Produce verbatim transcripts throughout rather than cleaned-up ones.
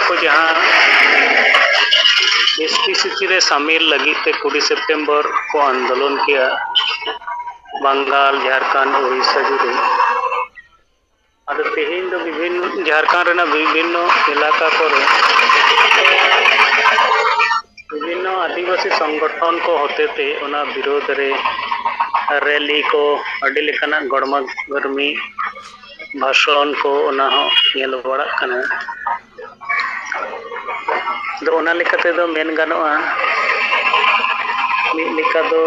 ᱠᱚ ᱡᱟᱦᱟᱸ S T C T ᱨᱮ ᱥᱟᱢᱤᱞ ᱞᱟᱹᱜᱤᱫ ᱛᱮ ᱠᱩᱲᱤ ᱥᱮᱯᱴᱮᱢᱵᱚᱨ ᱠᱚ ᱟᱱᱫᱳᱞᱚᱱ ᱠᱮᱜᱼᱟ, ᱵᱟᱝᱜᱟᱞ, ᱡᱷᱟᱲᱠᱷᱚᱸᱰ, ᱩᱲᱤᱥᱥᱟ ᱡᱩᱫᱤ᱾ ᱟᱫᱚ ᱛᱮᱦᱮᱧ ᱫᱚ ᱵᱤᱵᱷᱤᱱᱱᱚ, ᱡᱷᱟᱲᱠᱷᱚᱸᱰ ᱨᱮᱱᱟᱜ ᱵᱤᱵᱷᱤᱱᱱᱚ ᱮᱞᱟᱠᱟ ᱠᱚᱨᱮ ᱵᱤᱵᱷᱤᱱᱱᱚ ᱟᱹᱫᱤᱵᱟᱹᱥᱤ ᱥᱚᱝᱜᱚᱴᱷᱚᱱ ᱠᱚ ᱦᱚᱛᱮᱛᱮ ᱚᱱᱟ ᱵᱤᱨᱳᱫᱷ ᱨᱮ ᱨᱮᱞᱤ ᱠᱚ, ᱟᱹᱰᱤ ᱞᱮᱠᱟᱱᱟᱜ ᱜᱚᱲᱢᱟ ᱜᱚᱨᱢᱤ ᱵᱷᱟᱥᱚᱱ ᱠᱚ, ᱚᱱᱟ ᱦᱚᱸ ᱧᱮᱞ ᱵᱟᱲᱟᱜ ᱠᱟᱱᱟ᱾ ᱟᱫᱚ ᱚᱱᱟ ᱞᱮᱠᱟ ᱛᱮᱫᱚ ᱢᱮᱱ ᱜᱟᱱᱚᱜᱼᱟ, ᱢᱤᱫ ᱞᱮᱠᱟ ᱫᱚ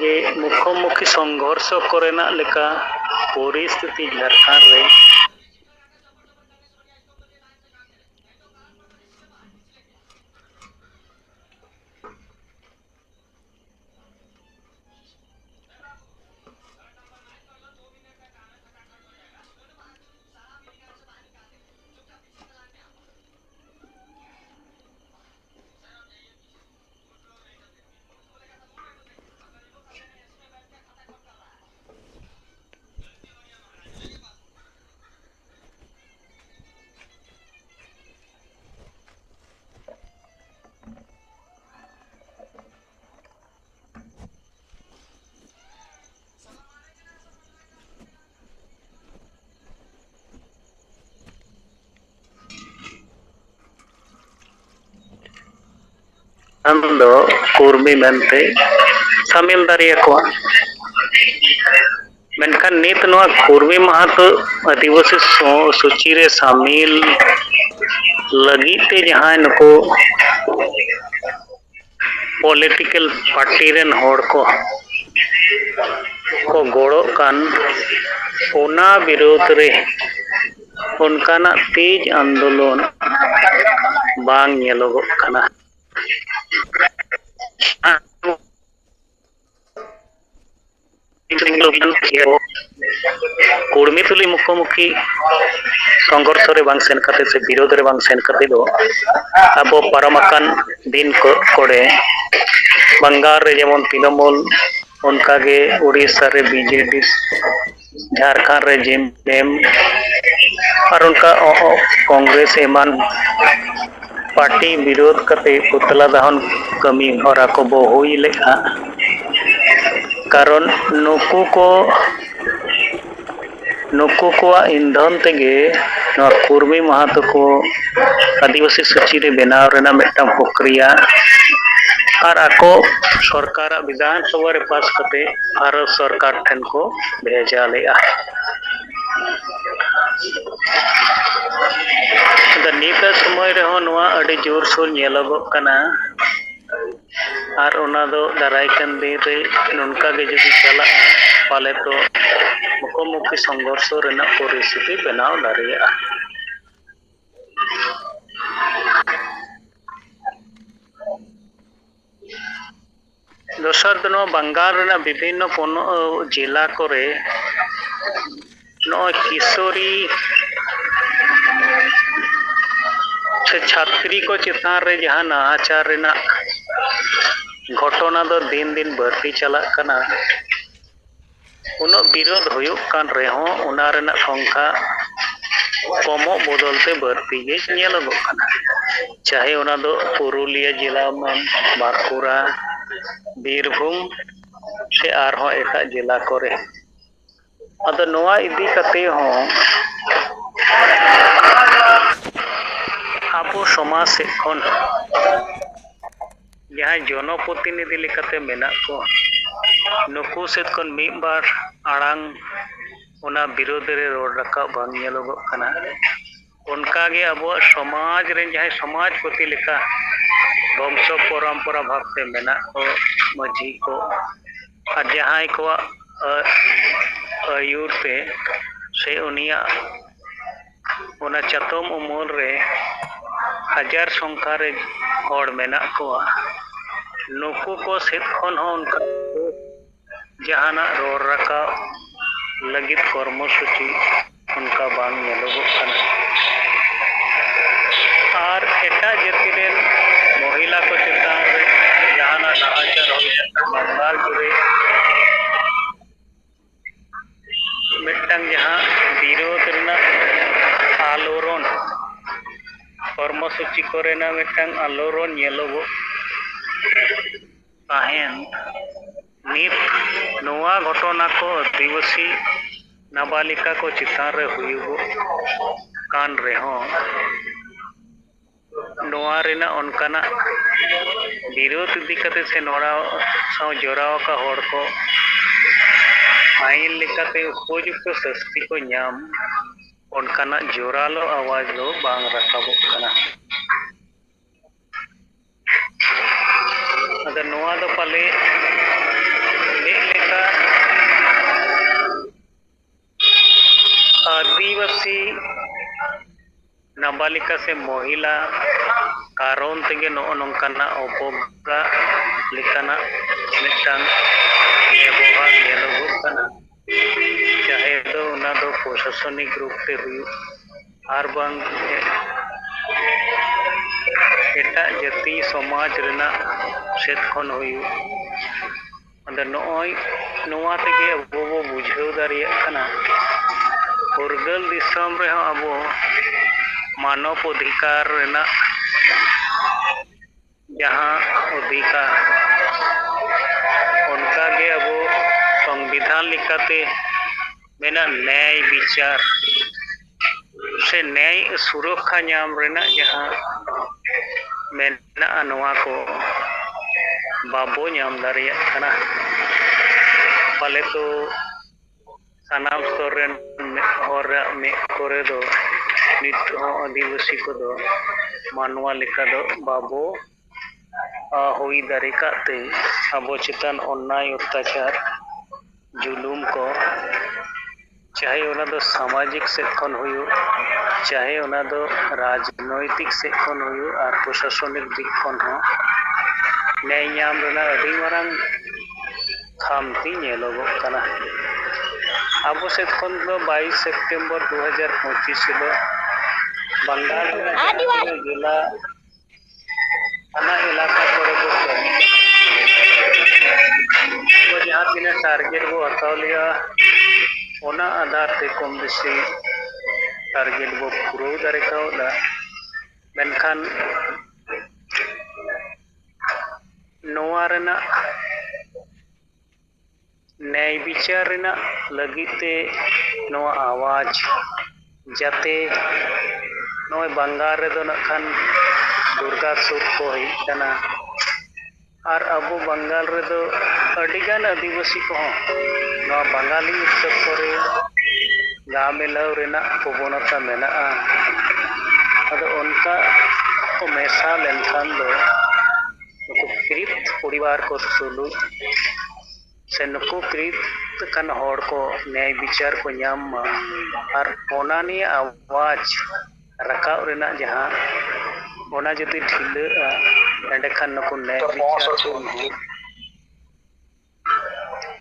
ᱡᱮ ᱢᱩᱠᱷᱚᱢᱩᱠᱷᱤ ᱥᱚᱝᱜᱷᱚᱨᱥᱚ ᱠᱚᱨᱮᱱᱟᱜ ᱞᱮᱠᱟ ᱯᱚᱨᱤᱥᱛᱷᱤᱛᱤ ᱡᱷᱟᱲᱠᱷᱚᱸᱰ ᱨᱮ ᱟᱢ ᱫᱚ ᱠᱩᱨᱢᱤ ᱢᱮᱱᱛᱮ ᱥᱟᱢᱤᱞ ᱫᱟᱲᱮᱭᱟᱠᱚᱣᱟ᱾ ᱢᱮᱱᱠᱷᱟᱱ ᱱᱤᱛ ᱱᱚᱣᱟ ᱠᱩᱨᱢᱤ ᱢᱟᱦᱟᱛᱚ ᱟᱹᱫᱤᱵᱟᱹᱥᱤ ᱥᱚ-, ᱥᱩᱪᱤ ᱨᱮ ᱥᱟᱢᱤᱞ ᱞᱟᱹᱜᱤᱫ ᱛᱮ ᱡᱟᱦᱟᱸᱭ ᱱᱩᱠᱩ ᱯᱚᱞᱤᱴᱤᱠᱮᱞ ᱯᱟᱨᱴᱤ ᱨᱮᱱ ᱦᱚᱲ ᱠᱚ, ᱠᱚ ᱜᱚᱲᱚᱜ ᱠᱟᱱ, ᱚᱱᱟ ᱵᱤᱨᱳᱫᱷ ᱨᱮ ᱚᱱᱠᱟᱱᱟᱜ ᱛᱮᱡᱽ ᱟᱱᱫᱳᱞᱚᱱ ᱵᱟᱝ ᱧᱮᱞᱚᱜᱚᱜ ᱠᱟᱱᱟ᱾ ᱠᱩᱲᱢᱤ ᱛᱩᱞᱩᱡ ᱢᱩᱠᱷᱚᱢᱩᱠᱷᱤ ᱥᱚᱝᱜᱷᱚᱨᱥᱚ ᱨᱮ ᱵᱟᱝ ᱥᱮᱱ ᱠᱟᱛᱮ ᱥᱮ ᱵᱤᱨᱳᱫᱷ ᱨᱮ ᱵᱟᱝ ᱥᱮᱱ ᱠᱟᱛᱮ ᱫᱚ ᱟᱵᱚ ᱯᱟᱨᱚᱢ ᱟᱠᱟᱱ ᱫᱤᱱ ᱠᱚ-, ᱠᱚᱨᱮ ᱵᱟᱝᱜᱟᱞ ᱨᱮ ᱡᱮᱢᱚᱱ ᱛᱤᱱᱟᱢᱩᱞ ᱚᱱᱠᱟᱜᱮ ᱩᱲᱤᱥᱥᱟ ᱨᱮ ᱵᱤᱡᱮᱰᱤ, ᱡᱷᱟᱲᱠᱷᱚᱸᱰ ᱨᱮ ᱡᱮᱢᱮᱢ, ᱟᱨ ᱚᱱᱠᱟ ᱚ-, ᱚ-, ᱠᱚᱝᱜᱨᱮᱥ ᱮᱢᱟᱱ ᱯᱟᱨᱴᱤ ᱵᱤᱨᱳᱫᱷ ᱠᱟᱛᱮ ᱯᱩᱛᱞᱟ ᱫᱟᱦᱚᱱ ᱠᱟᱹᱢᱤ ᱦᱚᱨᱟ ᱠᱚᱵᱚ ᱦᱩᱭ ᱞᱮᱫᱼᱟ᱾ ᱠᱟᱨᱚᱱ ᱱᱩᱠᱩ ᱠᱚ, ᱱᱩᱠᱩ ᱠᱚᱣᱟᱜ ᱤᱱᱫᱷᱚᱱ ᱛᱮᱜᱮ ᱱᱚᱣᱟ ᱠᱩᱨᱢᱤ ᱢᱟᱦᱟᱛᱚ ᱠᱚ ᱟᱹᱫᱤᱵᱟᱹᱥᱤ ᱥᱩᱪᱤ ᱨᱮ ᱵᱮᱱᱟᱣ ᱨᱮᱱᱟᱜ ᱢᱤᱫᱴᱟᱝ ᱯᱨᱚᱠᱨᱤᱭᱟ ᱟᱨ ᱟᱠᱚ ᱥᱚᱨᱠᱟᱨᱟᱜ ᱵᱤᱫᱷᱟᱱ ᱥᱚᱵᱷᱟ ᱨᱮ ᱯᱟᱥ ᱠᱟᱛᱮ ᱵᱷᱟᱨᱚᱛ ᱥᱚᱨᱠᱟᱨ ᱴᱷᱮᱱ ᱠᱚ ᱵᱷᱮᱡᱟ ᱞᱮᱫᱼᱟ᱾ ᱟᱫᱚ ᱱᱤᱛᱟᱜ ᱥᱚᱢᱚᱭ ᱨᱮᱦᱚᱸ ᱱᱚᱣᱟ ᱟᱹᱰᱤ ᱡᱳᱨᱥᱳᱨ ᱧᱮᱞᱚᱜᱚᱜ ᱠᱟᱱᱟ᱾ ᱟᱨ ᱚᱱᱟ ᱫᱚ ᱫᱟᱨᱟᱭ ᱠᱟᱱ ᱫᱤᱱ ᱨᱮ ᱱᱚᱝᱠᱟ ᱜᱮ ᱡᱩᱫᱤ ᱪᱟᱞᱟᱜᱼᱟ, ᱯᱟᱞᱮ ᱛᱚ ᱢᱩᱠᱷᱚᱢᱩᱠᱷᱤ ᱥᱚᱝᱜᱷᱚᱨᱥᱚ ᱨᱮᱱᱟᱜ ᱯᱚᱨᱤᱥᱛᱷᱤᱛᱤ ᱵᱮᱱᱟᱣ ᱫᱟᱲᱮᱭᱟᱜᱼᱟ᱾ ᱫᱚᱥᱟᱨ ᱫᱚ ᱱᱚᱣᱟ ᱵᱟᱝᱜᱟᱞ ᱨᱮᱱᱟᱜ ᱵᱤᱵᱷᱤᱱᱱᱚ ᱯᱚᱱᱚ-, ᱡᱮᱞᱟ ᱠᱚᱨᱮ ᱱᱚᱜᱼᱚᱭ ᱠᱤᱥᱳᱨᱤ ᱥᱮ ᱪᱷᱟᱛᱨᱤ ᱠᱚ ᱪᱮᱛᱟᱱ ᱨᱮ ᱡᱟᱦᱟᱸ ᱱᱟᱦᱟᱪᱟᱨ ᱨᱮᱱᱟᱜ ᱜᱷᱚᱴᱚᱱᱟ ᱫᱚ ᱫᱤᱱ ᱫᱤᱱ ᱵᱟᱹᱲᱛᱤ ᱪᱟᱞᱟᱜ ᱠᱟᱱᱟ᱾ ᱩᱱᱟᱹᱜ ᱵᱤᱨᱳᱫᱷ ᱦᱩᱭᱩᱜ ᱠᱟᱱ ᱨᱮᱦᱚᱸ, ᱚᱱᱟ ᱨᱮᱱᱟᱜ ᱥᱚᱝᱠᱷᱟ ᱠᱚᱢᱚᱜ ᱵᱚᱫᱚᱞ ᱛᱮ ᱵᱟᱹᱲᱛᱤ ᱜᱮ ᱧᱮᱞᱚᱜᱚᱜ ᱠᱟᱱᱟ᱾ ᱪᱟᱦᱮ ᱚᱱᱟ ᱫᱚ ᱯᱩᱨᱩᱞᱤᱭᱟᱹ ᱡᱮᱞᱟ ᱢᱮᱱ, ᱵᱟᱸᱠᱩᱲᱟ, ᱵᱤᱨᱵᱷᱩᱢ ᱥᱮ ᱟᱨᱦᱚᱸ ᱮᱴᱟᱜ ᱡᱮᱞᱟ ᱠᱚᱨᱮ᱾ ᱟᱫᱚ ᱱᱚᱣᱟ ᱤᱫᱤ ᱠᱟᱛᱮ ᱦᱚᱸ ᱟᱵᱚ ᱥᱚᱢᱟᱡᱽ ᱥᱮᱫ ᱠᱷᱚᱱ ᱡᱟᱦᱟᱸᱭ ᱡᱚᱱᱚᱯᱨᱚᱛᱤᱱᱤᱫᱷᱤ ᱞᱮᱠᱟᱛᱮ ᱢᱮᱱᱟᱜ ᱠᱚ, ᱱᱩᱠᱩ ᱥᱮᱫ ᱠᱷᱚᱱ ᱢᱤᱫ ᱵᱟᱨ ᱟᱲᱟᱝ ᱚᱱᱟ ᱵᱤᱨᱳᱫᱷ ᱨᱮ ᱨᱚᱲ ᱨᱟᱠᱟᱵ ᱵᱟᱝ ᱧᱮᱞᱚᱜᱚᱜ ᱠᱟᱱᱟ᱾ ᱚᱱᱠᱟᱜᱮ ᱟᱵᱚᱣᱟᱜ ᱥᱚᱢᱟᱡᱽ ᱨᱮᱱ ᱡᱟᱦᱟᱸᱭ ᱥᱚᱢᱟᱡᱽᱯᱚᱛᱤ ᱞᱮᱠᱟ ᱵᱚᱝᱥᱚ ᱯᱚᱨᱚᱢᱯᱚᱨᱟ ᱵᱷᱟᱵᱽᱛᱮ ᱢᱮᱱᱟᱜ ᱠᱚ, ᱢᱟᱹᱡᱷᱤ ᱠᱚ, ᱟᱨ ᱡᱟᱦᱟᱸᱭ ᱠᱚᱣᱟᱜ ᱟᱹ-, ᱟᱹᱭᱩᱨ ᱛᱮ ᱥᱮ ᱩᱱᱤᱭᱟᱜ ᱚᱱᱟ ᱪᱟᱛᱚᱢ ᱩᱢᱩᱞ ᱨᱮ ᱦᱟᱡᱟᱨ ᱥᱚᱝᱠᱷᱟ ᱨᱮ ᱦᱚᱲ ᱢᱮᱱᱟᱜ ᱠᱚᱣᱟ, ᱱᱩᱠᱩ ᱠᱚ ᱥᱮᱫ ᱠᱷᱚᱱ ᱦᱚᱸ ᱚᱱᱠᱟ ᱡᱟᱦᱟᱱᱟᱜ ᱨᱚᱲ ᱨᱟᱠᱟᱵ ᱞᱟᱹᱜᱤᱫ ᱠᱚᱨᱢᱚ ᱥᱩᱪᱤ ᱚᱱᱠᱟ ᱵᱟᱝ ᱧᱮᱞᱚᱜᱚᱜ ᱠᱟᱱᱟ᱾ ᱟᱨ ᱮᱴᱟᱜ ᱡᱟᱹᱛᱤ ᱨᱮᱱ ᱢᱚᱦᱤᱞᱟ ᱠᱚ ᱪᱮᱛᱟᱱ ᱨᱮ ᱡᱟᱦᱟᱱᱟᱜ ᱱᱟᱦᱟᱪᱟᱨ ᱦᱩᱭ ᱞᱮᱱᱠᱷᱟᱱ ᱵᱟᱝᱜᱟᱞ ᱡᱩᱲᱤ ᱥᱩᱪᱤ ᱠᱚᱨᱮᱱᱟᱜ ᱢᱤᱫᱴᱟᱝ ᱟᱞᱚᱲᱚᱱ ᱧᱮᱞᱚᱜᱚᱜ ᱛᱟᱦᱮᱸᱱ᱾ ᱱᱤᱛ ᱱᱚᱣᱟ ᱜᱷᱚᱴᱚᱱᱟ ᱠᱚ ᱟᱹᱫᱤᱵᱟᱹᱥᱤ ᱱᱟᱵᱟᱞᱤᱠᱟ ᱠᱚ ᱪᱮᱛᱟᱱ ᱨᱮ ᱦᱩᱭᱩᱜᱚᱜ ᱠᱟᱱ ᱨᱮᱦᱚᱸ, ᱱᱚᱣᱟ ᱨᱮᱱᱟᱜ ᱚᱱᱠᱟᱱᱟᱜ ᱵᱤᱨᱳᱫᱷ ᱤᱫᱤ ᱠᱟᱛᱮ ᱥᱮ ᱱᱚᱣᱟ ᱥᱟᱶ ᱡᱚᱲᱟᱣ ᱟᱠᱟᱫ ᱦᱚᱲ ᱠᱚ ᱟᱹᱭᱤᱱ ᱞᱮᱠᱟᱛᱮ ᱩᱯᱚᱡᱩᱠᱛᱚ ᱥᱟᱹᱥᱛᱤ ᱠᱚ ᱧᱟᱢ, ᱚᱱᱠᱟᱱᱟᱜ ᱡᱳᱨᱟᱞᱳ ᱟᱣᱟᱡᱽ ᱫᱚ ᱵᱟᱝ ᱨᱟᱠᱟᱵᱚᱜ ᱠᱟᱱᱟ᱾ ᱟᱫᱚ ᱱᱚᱣᱟ ᱫᱚ ᱯᱟᱞᱮ ᱢᱤᱫ ᱞᱮᱠᱟ ᱟᱹᱫᱤᱵᱟᱹᱥᱤ ᱱᱟᱵᱟᱞᱤᱠᱟ ᱥᱮ ᱢᱚᱦᱤᱞᱟ ᱠᱟᱨᱚᱱ ᱛᱮᱜᱮ ᱱᱚᱜᱼᱚ ᱱᱚᱝᱠᱟᱱᱟᱜ ᱚᱵᱚᱜᱟ ᱞᱮᱠᱟᱱᱟᱜ ᱢᱤᱫᱴᱟᱝ ᱵᱮᱵᱚᱦᱟᱨ ᱧᱮᱞᱚᱜᱚᱜ ᱠᱟᱱᱟ, ᱪᱟᱦᱮ ᱫᱚ ᱚᱱᱟ ᱫᱚ ᱯᱨᱚᱥᱟᱥᱚᱱᱤᱠ ᱨᱩᱯ ᱛᱮ ᱦᱩᱭᱩᱜ ᱟᱨ ᱵᱟᱝ ᱮᱴᱟᱜ ᱡᱟᱹᱛᱤ ᱥᱚᱢᱟᱡᱽ ᱨᱮᱱᱟᱜ ᱥᱮᱫ ᱠᱷᱚᱱ ᱦᱩᱭᱩᱜ᱾ ᱟᱫᱚ ᱱᱚᱜᱼᱚᱭ ᱱᱚᱣᱟ ᱛᱮᱜᱮ ᱟᱵᱚ ᱵᱚ ᱵᱩᱡᱷᱟᱹᱣ ᱫᱟᱲᱮᱭᱟᱜ ᱠᱟᱱᱟ, ᱯᱷᱩᱨᱜᱟᱹᱞ ᱫᱤᱥᱚᱢ ᱨᱮᱦᱚᱸ ᱟᱵᱚ ᱢᱟᱱᱚᱵ ᱚᱫᱷᱤᱠᱟᱨ ᱨᱮᱱᱟᱜ ᱡᱟᱦᱟᱸ ᱚᱫᱷᱤᱠᱟᱨ, ᱚᱱᱠᱟᱜᱮ ᱟᱵᱚ ᱥᱚᱝᱵᱤᱫᱷᱟᱱ ᱞᱮᱠᱟᱛᱮ ᱢᱮᱱᱟᱜ ᱱᱮᱭᱟᱭ ᱵᱤᱪᱟᱨ ᱥᱮ ᱱᱮᱭᱟᱭ ᱥᱩᱨᱚᱠᱠᱷᱟ ᱧᱟᱢ ᱨᱮᱱᱟᱜ ᱡᱟᱦᱟᱸ ᱢᱮᱱᱟᱜᱼᱟ, ᱱᱚᱣᱟ ᱠᱚ ᱵᱟᱵᱚ ᱧᱟᱢ ᱫᱟᱲᱮᱭᱟᱜ ᱠᱟᱱᱟ᱾ ᱯᱟᱞᱮ ᱛᱚ ᱥᱟᱱᱟᱢ ᱥᱛᱚᱨ ᱨᱮᱱ ᱦᱚᱲᱟᱜ ᱢᱮᱫ ᱠᱚᱨᱮ ᱫᱚ ᱱᱤᱛ ᱦᱚᱸ ᱟᱹᱫᱤᱵᱟᱹᱥᱤ ᱠᱚᱫᱚ ᱢᱟᱱᱣᱟ ᱞᱮᱠᱟ ᱫᱚ ᱵᱟᱵᱚ, ᱟ, ᱦᱩᱭ ᱫᱟᱲᱮ ᱠᱟᱜ ᱛᱮ ᱟᱵᱚ ᱪᱮᱛᱟᱱ ᱚᱱᱱᱟᱭ ᱚᱛᱛᱟᱪᱟᱨ, ᱡᱩᱞᱩᱢ ᱠᱚ, ᱪᱟᱦᱮ ᱚᱱᱟ ᱫᱚ ᱥᱟᱢᱟᱡᱤᱠ ᱥᱮᱫ ᱠᱷᱚᱱ ᱦᱩᱭᱩᱜ, ᱪᱟᱦᱮ ᱚᱱᱟ ᱫᱚ ᱨᱟᱡᱽᱱᱳᱭᱛᱤᱠ ᱥᱮᱫ ᱠᱷᱚᱱ ᱦᱩᱭᱩᱜ ᱟᱨ ᱯᱨᱚᱥᱟᱥᱚᱱᱤᱠ ᱫᱤᱠ ᱠᱷᱚᱱ ᱦᱚᱸ ᱱᱮᱭ ᱧᱟᱢ ᱨᱮᱱᱟᱜ ᱟᱹᱰᱤ ᱢᱟᱨᱟᱝ ᱠᱷᱟᱢᱛᱤ ᱧᱮᱞᱚᱜᱚᱜ ᱠᱟᱱᱟ᱾ ᱟᱵᱚ ᱥᱮᱫ ᱠᱷᱚᱱ ᱫᱚ ᱵᱟᱭᱤᱥ ᱥᱮᱯᱴᱮᱢᱵᱚᱨ ᱫᱩ ᱦᱟᱡᱟᱨ ᱯᱚᱸᱪᱤᱥ ᱦᱤᱞᱳᱜ ᱵᱟᱝᱜᱟᱞ ᱨᱮᱱᱟᱜ ᱡᱟᱦᱟᱸ ᱛᱤᱱᱟᱹᱜ ᱡᱮᱞᱟ ᱛᱷᱟᱱᱟ ᱮᱞᱟᱠᱟ ᱠᱚᱨᱮ ᱵᱚᱱ ᱠᱟᱹᱢᱤ ᱠᱟᱱᱟ, ᱟᱵᱚ ᱡᱟᱦᱟᱸ ᱛᱤᱱᱟᱹᱜ ᱴᱟᱨᱜᱮᱴ ᱵᱚ ᱦᱟᱛᱟᱣ ᱞᱮᱜᱼᱟ, ᱚᱱᱟ ᱟᱫᱷᱟᱨ ᱛᱮ ᱠᱚᱢ ᱵᱮᱥᱤ ᱴᱟᱨᱜᱮᱴ ᱵᱚ ᱯᱩᱨᱟᱹᱣ ᱫᱟᱲᱮ ᱠᱟᱣᱫᱟ᱾ ᱢᱮᱱᱠᱷᱟᱱ ᱱᱚᱣᱟ ᱨᱮᱱᱟᱜ ᱱᱮᱭ ᱵᱤᱪᱟᱹᱨ ᱨᱮᱱᱟᱜ ᱞᱟᱹᱜᱤᱫ ᱛᱮ ᱱᱚᱣᱟ ᱟᱣᱟᱡᱽ ᱡᱟᱛᱮ ᱱᱚᱜᱼᱚᱭ ᱵᱟᱝᱜᱟᱞ ᱨᱮᱫᱚ ᱱᱟᱜ ᱠᱷᱟᱱ ᱫᱩᱨᱜᱟ ᱥᱩᱫ ᱠᱚ ᱦᱩᱭᱩᱜ ᱠᱟᱱᱟ, ᱟᱨ ᱟᱵᱚ ᱵᱟᱝᱜᱟᱞ ᱨᱮᱫᱚ ᱟᱹᱰᱤᱜᱟᱱ ᱟᱹᱫᱤᱵᱟᱹᱥᱤ ᱠᱚᱦᱚᱸ ᱱᱚᱣᱟ ᱵᱟᱝᱜᱟᱞᱤ ᱩᱛᱥᱚᱵ ᱠᱚᱨᱮ ᱜᱟ ᱢᱤᱞᱟᱹᱣ ᱨᱮᱱᱟᱜ ᱯᱨᱚᱵᱚᱱᱚᱛᱟ ᱢᱮᱱᱟᱜᱼᱟ᱾ ᱟᱫᱚ ᱚᱱᱠᱟ ᱠᱚ ᱢᱮᱥᱟ ᱞᱮᱱᱠᱷᱟᱱ ᱫᱚ ᱱᱩᱠᱩ ᱯᱤᱲᱤᱛ ᱯᱚᱨᱤᱵᱟᱨ ᱠᱚ ᱛᱩᱞᱩᱡ ᱥᱮ ᱱᱩᱠᱩ ᱯᱤᱲᱤᱛ ᱟᱠᱟᱱ ᱦᱚᱲ ᱠᱚ ᱱᱮᱭ ᱵᱤᱪᱟᱨ ᱠᱚ ᱧᱟᱢ ᱢᱟ, ᱟᱨ ᱚᱱᱟ ᱱᱤᱭᱮ ᱟᱣᱟᱡᱽ ᱨᱟᱠᱟᱵ ᱨᱮᱱᱟᱜ ᱡᱟᱦᱟᱸ, ᱚᱱᱟ ᱡᱩᱫᱤ ᱰᱷᱤᱞᱟᱹᱜᱼᱟ, ᱮᱸᱰᱮᱠᱷᱟᱱ ᱱᱩᱠᱩ ᱱᱮᱭ ᱵᱤᱪᱟᱨ ᱠᱚ ᱧᱟᱢ,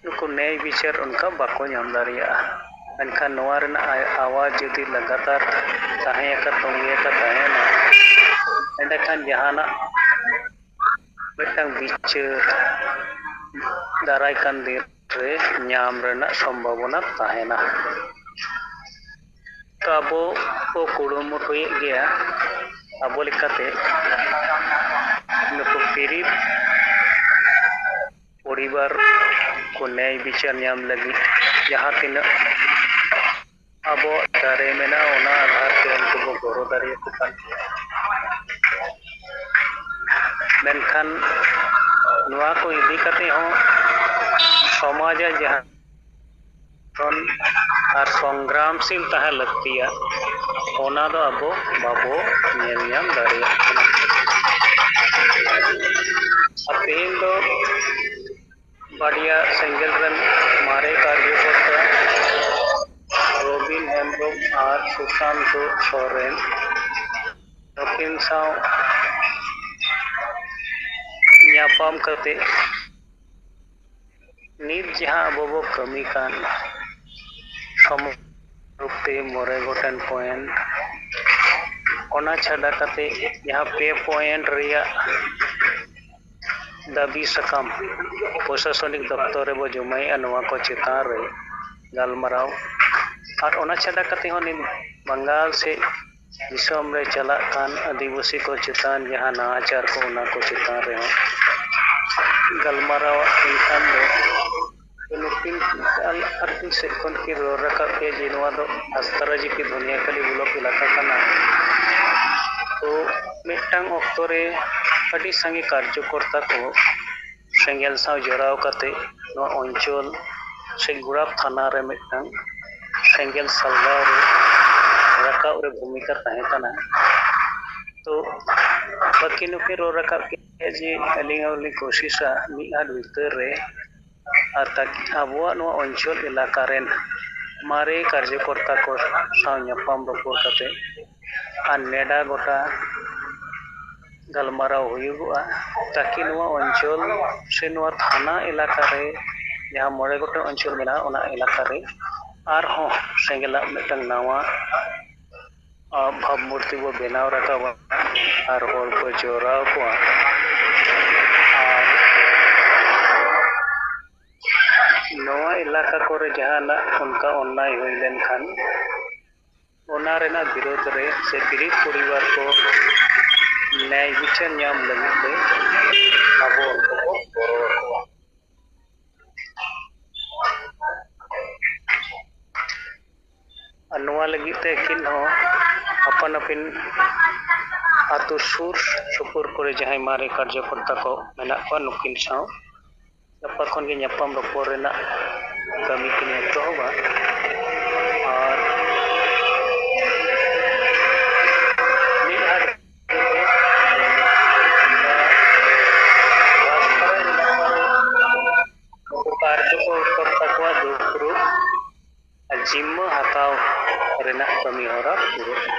ᱱᱩᱠᱩ ᱱᱮᱭ ᱵᱤᱪᱟᱨ ᱚᱱᱠᱟ ᱵᱟᱠᱚ ᱧᱟᱢ ᱫᱟᱲᱮᱭᱟᱜᱼᱟ᱾ ᱢᱮᱱᱠᱷᱟᱱ ᱱᱚᱣᱟ ᱨᱮᱱᱟᱜ ᱟᱭ-, ᱟᱣᱟᱡᱽ ᱡᱩᱫᱤ ᱞᱟᱜᱟᱛᱟᱨ ᱛᱟᱦᱮᱸ ᱟᱠᱟᱫ, ᱛᱚᱸᱜᱮ ᱟᱠᱟᱫ ᱛᱟᱦᱮᱱᱟ, ᱮᱸᱰᱮᱠᱷᱟᱱ ᱡᱟᱦᱟᱱᱟᱜ ᱢᱤᱫᱴᱟᱝ ᱵᱤᱪᱟᱹᱨ ᱫᱟᱨᱟᱭ ᱠᱟᱱ ᱫᱤᱱ ᱨᱮ ᱧᱟᱢ ᱨᱮᱱᱟᱜ ᱥᱚᱢᱵᱷᱟᱵᱚᱱᱟ ᱛᱟᱦᱮᱱᱟ᱾ ᱛᱚ ᱟᱵᱚ ᱠᱚ ᱠᱩᱨᱩᱢᱩᱴᱩᱭᱮᱫ ᱜᱮᱭᱟ ᱟᱵᱚ ᱞᱮᱠᱟᱛᱮ ᱱᱩᱠᱩ ᱯᱤᱨᱤᱛ ᱯᱚᱨᱤᱵᱟᱨ ᱠᱚ ᱱᱮᱭ ᱵᱤᱪᱟᱹᱨ ᱧᱟᱢ ᱞᱟᱹᱜᱤᱫ ᱡᱟᱦᱟᱸ ᱛᱤᱱᱟᱹᱜ ᱟᱵᱚᱣᱟᱜ ᱫᱟᱲᱮ ᱢᱮᱱᱟᱜᱼᱟ, ᱚᱱᱟ ᱟᱫᱷᱟᱨ ᱛᱮ ᱩᱱᱠᱩ ᱵᱚ ᱜᱚᱲᱚ ᱫᱟᱲᱮᱭᱟᱠᱚ ᱠᱟᱱ ᱜᱮᱭᱟ᱾ ᱢᱮᱱᱠᱷᱟᱱ ᱱᱚᱣᱟ ᱠᱚ ᱤᱫᱤ ᱠᱟᱛᱮ ᱦᱚᱸ ᱥᱚᱢᱟᱡᱟᱜ ᱡᱟᱦᱟᱸ ᱠᱷᱚᱱ ᱟᱨ ᱥᱚᱝᱜᱨᱟᱢᱥᱤᱞ ᱛᱟᱦᱮᱸ ᱞᱟᱹᱠᱛᱤᱭᱟ, ᱚᱱᱟ ᱫᱚ ᱟᱵᱚ ᱵᱟᱵᱚ ᱧᱮᱞ ᱧᱟᱢ ᱫᱟᱲᱮᱭᱟᱜ ᱠᱟᱱᱟ᱾ ᱟᱨ ᱛᱮᱦᱮᱧ ᱫᱚ ᱵᱟᱰᱤᱭᱟ ᱥᱮᱸᱜᱮᱞ ᱨᱮᱱ ᱢᱟᱨᱮ ᱠᱟᱨᱡᱚᱠᱚᱨᱛᱟ ᱨᱚᱵᱤᱱ ᱦᱮᱢᱵᱨᱚᱢ ᱟᱨ ᱥᱩᱥᱟᱱᱛᱚ ᱥᱚᱨᱮᱱ ᱱᱩᱠᱤᱱ ᱥᱟᱶ ᱧᱟᱯᱟᱢ ᱠᱟᱛᱮ ᱱᱤᱛ ᱡᱟᱦᱟᱸ ᱟᱵᱚ ᱵᱚ ᱠᱟᱹᱢᱤ ᱠᱟᱱ ᱥᱚᱢᱚᱭ ᱨᱩᱯ ᱛᱮ ᱢᱚᱬᱮ ᱜᱚᱴᱮᱱ point, ᱚᱱᱟ ᱪᱷᱟᱰᱟ ᱠᱟᱛᱮ ᱡᱟᱦᱟᱸ ᱯᱮ point ᱨᱮᱭᱟᱜ ᱫᱟᱹᱵᱤ ᱥᱟᱠᱟᱢ ᱯᱨᱚᱥᱟᱥᱚᱱᱤᱠ ᱫᱚᱯᱛᱚᱨ ᱨᱮᱵᱚ ᱡᱚᱢᱟᱭᱮᱫᱼᱟ, ᱱᱚᱣᱟ ᱠᱚ ᱪᱮᱛᱟᱱ ᱨᱮ ᱜᱟᱞᱢᱟᱨᱟᱣ᱾ ᱟᱨ ᱚᱱᱟ ᱪᱷᱟᱰᱟ ᱠᱟᱛᱮ ᱦᱚᱸ ᱱᱤᱛ ᱵᱟᱝᱜᱟᱞ ᱥᱮᱫ ᱫᱤᱥᱚᱢ ᱨᱮ ᱪᱟᱞᱟᱜ ᱠᱟᱱ ᱟᱹᱫᱤᱵᱟᱹᱥᱤ ᱠᱚ ᱪᱮᱛᱟᱱ ᱡᱟᱦᱟᱸ ᱱᱟᱦᱟᱪᱟᱨ ᱠᱚ, ᱚᱱᱟ ᱠᱚ ᱪᱮᱛᱟᱱ ᱨᱮᱦᱚᱸ ᱜᱟᱞᱢᱟᱨᱟᱣ ᱮᱱᱠᱷᱟᱱ ᱫᱚ ᱱᱩᱠᱤᱱ ᱟᱨ ᱠᱤᱱ ᱥᱮᱫ ᱠᱷᱚᱱ ᱠᱤᱱ ᱨᱚᱲ ᱨᱟᱠᱟᱵ ᱠᱮᱫ ᱡᱮ ᱱᱚᱣᱟ ᱫᱚ ᱦᱟᱥᱛᱟᱨᱟ ᱡᱤᱯᱤ ᱫᱷᱚᱱᱤᱭᱟᱠᱟᱞᱤ ᱵᱞᱚᱠ ᱮᱞᱟᱠᱟ ᱠᱟᱱᱟ᱾ ᱛᱚ ᱢᱤᱫᱴᱟᱝ ᱚᱠᱛᱚ ᱨᱮ ᱟᱹᱰᱤ ᱥᱟᱸᱜᱮ ᱠᱟᱨᱡᱚᱠᱚᱨᱛᱟ ᱠᱚ ᱥᱮᱸᱜᱮᱞ ᱥᱟᱶ ᱡᱚᱲᱟᱣ ᱠᱟᱛᱮ ᱱᱚᱣᱟ ᱚᱧᱪᱚᱞ ᱥᱮ ᱜᱩᱲᱟᱯ ᱛᱷᱟᱱᱟ ᱨᱮ ᱢᱤᱫᱴᱟᱝ ᱥᱮᱸᱜᱮᱞ ᱥᱟᱞᱜᱟᱣ ᱨᱮ ᱨᱟᱠᱟᱵ ᱨᱮ ᱵᱷᱩᱢᱤᱠᱟ ᱛᱟᱦᱮᱸ ᱠᱟᱱᱟ᱾ ᱛᱚ ᱵᱟᱹᱠᱤ ᱱᱩᱠᱤᱱ ᱨᱚᱲ ᱨᱟᱠᱟᱵ ᱠᱮᱫ ᱡᱮ ᱟᱹᱞᱤᱧ ᱦᱚᱸᱞᱤᱧ ᱠᱳᱥᱤᱥᱟ ᱢᱤᱫ ᱦᱟᱴ ᱵᱷᱤᱛᱟᱹᱨ ᱨᱮ ᱟᱨ ᱛᱟᱠ-, ᱟᱵᱚᱣᱟᱜ ᱱᱚᱣᱟ ᱚᱧᱪᱚᱞ ᱮᱞᱟᱠᱟ ᱨᱮᱱ ᱢᱟᱨᱮ ᱠᱟᱨᱡᱚᱠᱚᱨᱛᱟ ᱠᱚ ᱥᱟᱶ ᱧᱟᱯᱟᱢ ᱨᱚᱯᱚᱲ ᱠᱟᱛᱮ ᱟᱨ ᱱᱮᱰᱟ ᱜᱚᱴᱟ ᱜᱟᱞᱢᱟᱨᱟᱣ ᱦᱩᱭᱩᱜᱚᱜᱼᱟ, ᱛᱟᱠᱤ ᱱᱚᱣᱟ ᱚᱧᱪᱚᱞ ᱥᱮ ᱱᱚᱣᱟ ᱛᱷᱟᱱᱟ ᱮᱞᱟᱠᱟ ᱨᱮ ᱡᱟᱦᱟᱸ ᱢᱚᱬᱮ ᱜᱚᱴᱮᱡ ᱚᱧᱪᱚᱞ ᱢᱮᱱᱟᱜᱼᱟ, ᱚᱱᱟ ᱮᱞᱟᱠᱟ ᱨᱮ ᱟᱨᱦᱚᱸ ᱥᱮᱸᱜᱮᱞᱟᱜ ᱢᱤᱫᱴᱟᱝ ᱱᱟᱣᱟ, ᱟ, ᱵᱷᱟᱵᱽ ᱢᱩᱨᱛᱤ ᱵᱚ ᱵᱮᱱᱟᱣ ᱨᱟᱠᱟᱵᱟ ᱟᱨ ᱦᱚᱲ ᱵᱚ ᱡᱚᱨᱟᱣ ᱠᱚᱣᱟ᱾ ᱟᱨ ᱱᱚᱣᱟ ᱮᱞᱟᱠᱟ ᱠᱚᱨᱮ ᱡᱟᱦᱟᱱᱟᱜ ᱚᱱᱠᱟ ᱚᱱᱱᱟᱭ ᱦᱩᱭ ᱞᱮᱱᱠᱷᱟᱱ, ᱚᱱᱟ ᱨᱮᱱᱟᱜ ᱵᱤᱨᱳᱫᱷ ᱨᱮ ᱥᱮ ᱯᱤᱲᱤᱛ ᱯᱚᱨᱤᱵᱟᱨ ᱠᱚ ᱱᱮᱭ ᱵᱤᱪᱟᱹᱨ ᱧᱟᱢ ᱞᱟᱹᱜᱤᱫ ᱛᱮ ᱟᱵᱚ ᱩᱱᱠᱩ ᱵᱚ ᱜᱚᱲᱚ ᱟᱠᱚᱣᱟ᱾ ᱟᱨ ᱱᱚᱣᱟ ᱞᱟᱹᱜᱤᱫ ᱛᱮ ᱟᱹᱠᱤᱱ ᱦᱚᱸ ᱟᱯᱟᱱ ᱟᱹᱯᱤᱱ ᱟᱹᱛᱩ ᱥᱩᱨ ᱥᱩᱯᱩᱨ ᱠᱚᱨᱮ ᱡᱟᱦᱟᱸᱭ ᱢᱟᱨᱮ ᱠᱟᱨᱡᱚᱠᱚᱨᱛᱟ ᱠᱚ ᱢᱮᱱᱟᱜ ᱠᱚᱣᱟ, ᱱᱩᱠᱤᱱ ᱥᱟᱶ ᱜᱟᱯᱟ ᱠᱷᱚᱱ ᱜᱮ ᱧᱟᱯᱟᱢ ᱨᱚᱯᱚᱲ ᱨᱮᱱᱟᱜ ᱠᱟᱹᱢᱤ ᱠᱤᱱ ᱮᱛᱚᱦᱚᱵᱟ᱾ ᱟᱨ ᱢᱤᱫ ᱦᱟᱴ ᱱᱩᱠᱩ ᱠᱟᱨᱡᱚᱠᱚᱨᱛᱟ ᱠᱚᱣᱟᱜ ᱫᱩᱯᱲᱩᱵ ᱟᱨ ᱡᱤᱢᱢᱟᱹ ᱦᱟᱛᱟᱣ ᱨᱮᱱᱟᱜ ᱠᱟᱹᱢᱤ ᱦᱚᱨᱟ ᱯᱩᱨᱟᱹᱜᱼᱟ᱾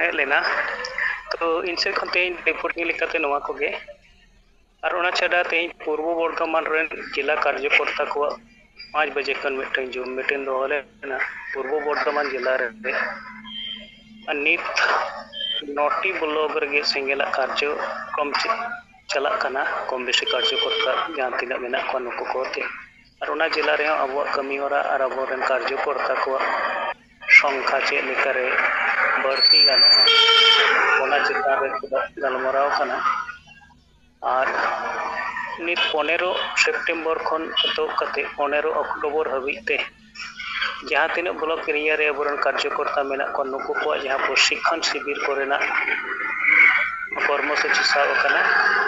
ᱦᱮᱡ ᱞᱮᱱᱟ᱾ ᱛᱚ ᱤᱧ ᱥᱮᱫ ᱠᱷᱚᱱ ᱛᱮᱦᱮᱧ ᱨᱤᱯᱳᱨᱴᱤᱝ ᱞᱮᱠᱟᱛᱮ ᱱᱚᱣᱟ ᱠᱚᱜᱮ᱾ ᱟᱨ ᱚᱱᱟ ᱪᱷᱟᱰᱟ ᱛᱮᱦᱮᱧ ᱯᱩᱨᱵᱚ ᱵᱚᱨᱫᱷᱚᱢᱟᱱ ᱨᱮᱱ ᱡᱮᱞᱟ ᱠᱟᱨᱡᱚᱠᱚᱨᱛᱟ ᱠᱚᱣᱟᱜ ᱯᱟᱸᱪ ᱵᱟᱡᱮ ᱠᱷᱚᱱ ᱢᱤᱫᱴᱟᱝ ᱡᱩᱢ ᱢᱤᱴᱤᱝ ᱫᱚᱦᱚ ᱞᱮᱱᱟ ᱯᱩᱨᱵᱚ ᱵᱚᱨᱫᱷᱚᱢᱟᱱ ᱡᱮᱞᱟ ᱨᱮ᱾ ᱟᱨ ᱱᱤᱛ ᱱᱚᱴᱤ ᱵᱞᱚᱠ ᱨᱮᱜᱮ ᱥᱮᱸᱜᱮᱞᱟᱜ ᱠᱟᱨᱡᱚᱠᱨᱚᱢ ᱪᱮ-, ᱪᱟᱞᱟᱜ ᱠᱟᱱᱟ᱾ ᱠᱚᱢ ᱵᱮᱥᱤ ᱠᱟᱨᱡᱚᱠᱚᱨᱛᱟ ᱡᱟᱦᱟᱸ ᱛᱤᱱᱟᱹᱜ ᱢᱮᱱᱟᱜ ᱠᱚᱣᱟ ᱱᱩᱠᱩ ᱠᱚ ᱟᱛᱮ᱾ ᱟᱨ ᱚᱱᱟ ᱡᱮᱞᱟ ᱨᱮᱦᱚᱸ ᱟᱵᱚᱣᱟᱜ ᱠᱟᱹᱢᱤ ᱦᱚᱨᱟ ᱟᱨ ᱟᱵᱚᱨᱮᱱ ᱠᱟᱨᱡᱚᱠᱚᱨᱛᱟ ᱠᱚᱣᱟᱜ ᱥᱚᱝᱠᱷᱟ ᱪᱮᱫ ᱞᱮᱠᱟᱨᱮ ᱵᱟᱹᱲᱛᱤ ᱜᱟᱱᱚᱜᱼᱟ, ᱚᱱᱟ ᱪᱮᱛᱟᱱ ᱨᱮ ᱜᱟᱞᱢᱟᱨᱟᱣ ᱠᱟᱱᱟ᱾ ᱟᱨ ᱱᱤᱛ ᱯᱚᱱᱮᱨᱚ ᱥᱮᱯᱴᱮᱢᱵᱚᱨ ᱠᱷᱚᱱ ᱮᱛᱚᱦᱚᱵ ᱠᱟᱛᱮ ᱯᱚᱱᱮᱨᱚ ᱚᱠᱴᱳᱵᱚᱨ ᱦᱟᱹᱵᱤᱡ ᱛᱮ ᱡᱟᱦᱟᱸ ᱛᱤᱱᱟᱹᱜ ᱵᱞᱚᱠ ᱮᱨᱤᱭᱟ ᱨᱮ ᱟᱵᱚᱨᱮᱱ ᱠᱟᱨᱡᱚᱠᱚᱨᱛᱟ ᱢᱮᱱᱟᱜ ᱠᱚᱣᱟ, ᱱᱩᱠᱩ ᱠᱚᱣᱟᱜ ᱡᱟᱦᱟᱸ ᱯᱨᱚᱥᱤᱠᱠᱷᱚᱱ ᱥᱤᱵᱤᱨ ᱠᱚᱨᱮᱱᱟᱜ ᱠᱚᱨᱢᱚᱥᱩᱪᱤ ᱥᱟᱵ ᱟᱠᱟᱱᱟ,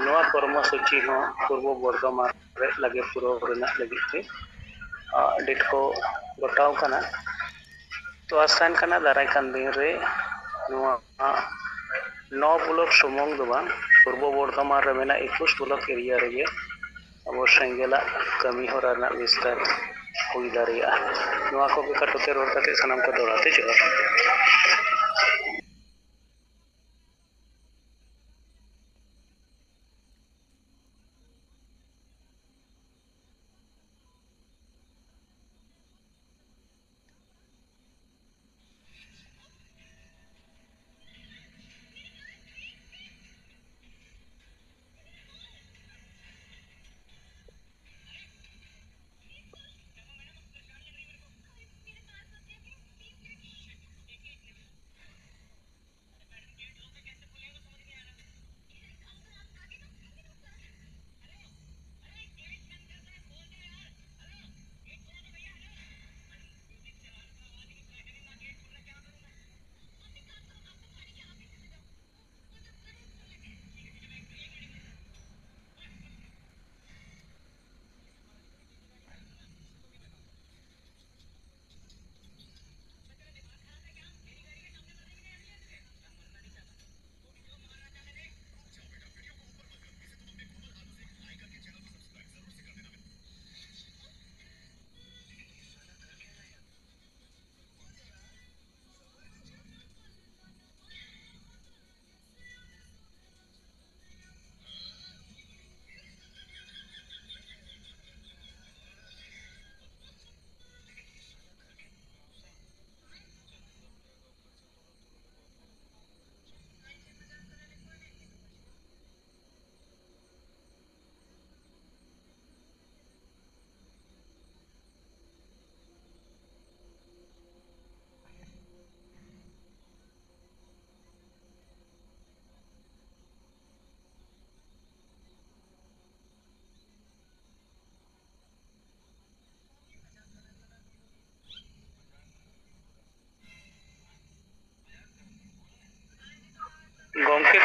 ᱱᱚᱣᱟ ᱠᱚᱨᱢᱚᱥᱩᱪᱤ ᱦᱚᱸ ᱯᱩᱨᱵᱚ ᱵᱚᱨᱫᱷᱚᱢᱟᱱ ᱨᱮ ᱞᱟᱜᱮ ᱯᱩᱨᱟᱹᱣ ᱨᱮᱱᱟᱜ ᱞᱟᱹᱜᱤᱫ ᱛᱮ, ᱟ, ᱰᱮᱴ ᱠᱚ ᱜᱚᱴᱟᱣ ᱠᱟᱱᱟ᱾ ᱛᱚ ᱟᱥᱟᱭᱮᱱ ᱠᱟᱱᱟ ᱫᱟᱨᱟᱭ ᱠᱟᱱ ᱫᱤᱱ ᱨᱮ ᱱᱚᱣᱟ ᱱᱚ ᱵᱞᱚᱠ ᱥᱩᱢᱩᱝ ᱫᱚ ᱵᱟᱝ, ᱯᱩᱨᱵᱚ ᱵᱚᱨᱫᱷᱚᱢᱟᱱ ᱨᱮ ᱢᱮᱱᱟᱜ ᱮᱠᱩᱥ ᱵᱞᱚᱠ ᱮᱨᱤᱭᱟ ᱨᱮᱜᱮ ᱟᱵᱚ ᱥᱮᱸᱜᱮᱞᱟᱜ ᱠᱟᱹᱢᱤ ᱦᱚᱨᱟ ᱨᱮᱱᱟᱜ ᱵᱤᱥᱛᱟᱨ ᱦᱩᱭ ᱫᱟᱲᱮᱭᱟᱜᱼᱟ᱾ ᱱᱚᱣᱟ ᱠᱚᱜᱮ ᱠᱟᱹᱴᱤᱡ ᱛᱮ ᱨᱚᱲ ᱠᱟᱛᱮ ᱥᱟᱱᱟᱢ ᱠᱚ ᱫᱚᱦᱲᱟ ᱛᱮ ᱡᱚᱦᱟᱨ᱾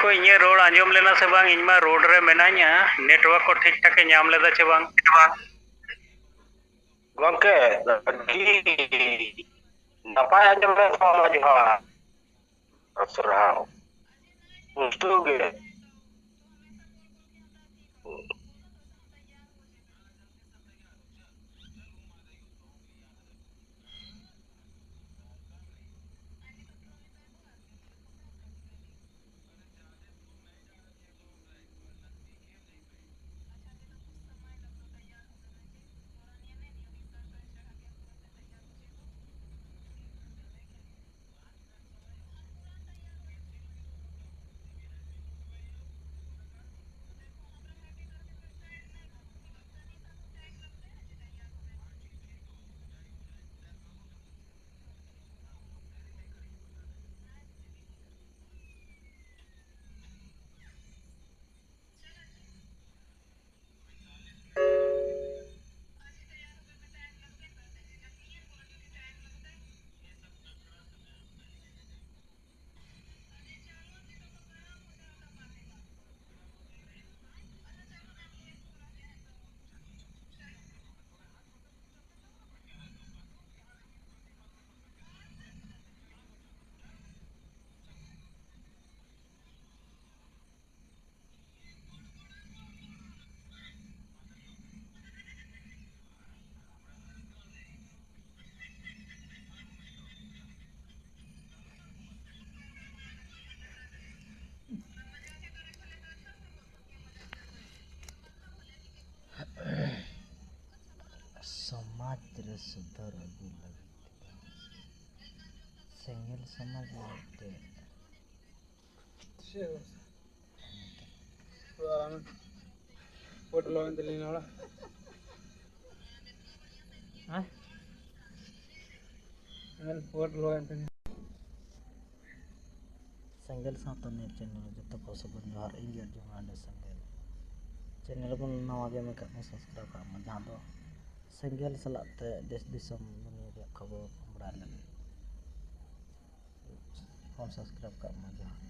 ᱠᱚ ᱤᱧᱟᱹᱜ ᱨᱚᱲ ᱟᱸᱡᱚᱢ ᱞᱮᱱᱟ ᱥᱮ ᱵᱟᱝ? ᱤᱧ ᱢᱟ ᱨᱳᱰ ᱨᱮ ᱢᱮᱱᱟᱧᱟ, ᱱᱮᱴᱣᱟᱨᱠ ᱠᱚ ᱴᱷᱤᱠ ᱴᱷᱟᱠ ᱮ ᱧᱟᱢ ᱞᱮᱫᱟ ᱪᱮ ᱵᱟᱝ? ᱜᱚᱢᱠᱮ, ᱟᱹᱰᱤ ᱱᱟᱯᱟᱭ ᱟᱸᱡᱚᱢ ᱞᱮᱱ ᱛᱟᱢᱟ, ᱡᱚᱦᱟᱨ᱾ ᱥᱟᱨᱦᱟᱣ᱾ ᱯᱩᱥᱴᱟᱹᱣ ᱜᱮ᱾ ᱥᱚᱢᱟᱡᱽ ᱨᱮ ᱥᱩᱫᱷᱟᱹᱨ ᱟᱹᱜᱩ ᱞᱟᱹᱜᱤᱫ ᱛᱮᱫᱚ ᱥᱮᱸᱜᱮᱞ ᱥᱚᱢᱟᱡᱽ ᱢᱤᱫᱴᱮᱡ ᱯᱳᱴ ᱞᱚ ᱮᱱ ᱛᱟᱹᱞᱤᱧᱟ ᱚᱲᱟᱜ᱾ ᱦᱮᱸ? ᱯᱳᱴ ᱞᱚ ᱮᱱ ᱛᱟᱹᱞᱤᱧᱟ᱾ ᱥᱮᱸᱜᱮᱞ ᱥᱟᱶᱛᱟ ᱱᱤᱭᱩᱡᱽ ᱪᱮᱱᱮᱞ ᱨᱮ ᱡᱚᱛᱚ ᱠᱚ ᱥᱟᱹᱜᱩᱱ ᱡᱚᱦᱟᱨ᱾ ᱤᱧ ᱜᱮ ᱟᱨᱡᱩ ᱢᱟᱨᱟᱱᱰᱤ ᱥᱮᱸᱜᱮᱞ᱾ ᱪᱮᱱᱮᱞ ᱵᱚᱱ ᱱᱟᱣᱟ ᱜᱮ ᱢᱮᱠᱟᱜ ᱢᱟ, ᱥᱟᱵᱥᱠᱨᱟᱭᱤᱵ ᱠᱟᱜ ᱢᱟ, ᱡᱟᱦᱟᱸ ᱫᱚ ᱥᱮᱸᱜᱮᱞ ᱥᱟᱞᱟᱜ ᱛᱮ ᱫᱮᱥ ᱫᱤᱥᱚᱢ ᱫᱩᱱᱤᱭᱟᱹ ᱨᱮᱭᱟᱜ ᱠᱷᱚᱵᱚᱨ ᱵᱟᱲᱟᱭ ᱞᱟᱹᱜᱤᱫ ᱵᱚᱱ ᱥᱟᱵᱥᱠᱨᱟᱭᱤᱵ ᱠᱟᱜ ᱢᱟ᱾ ᱡᱚᱦᱟᱨ᱾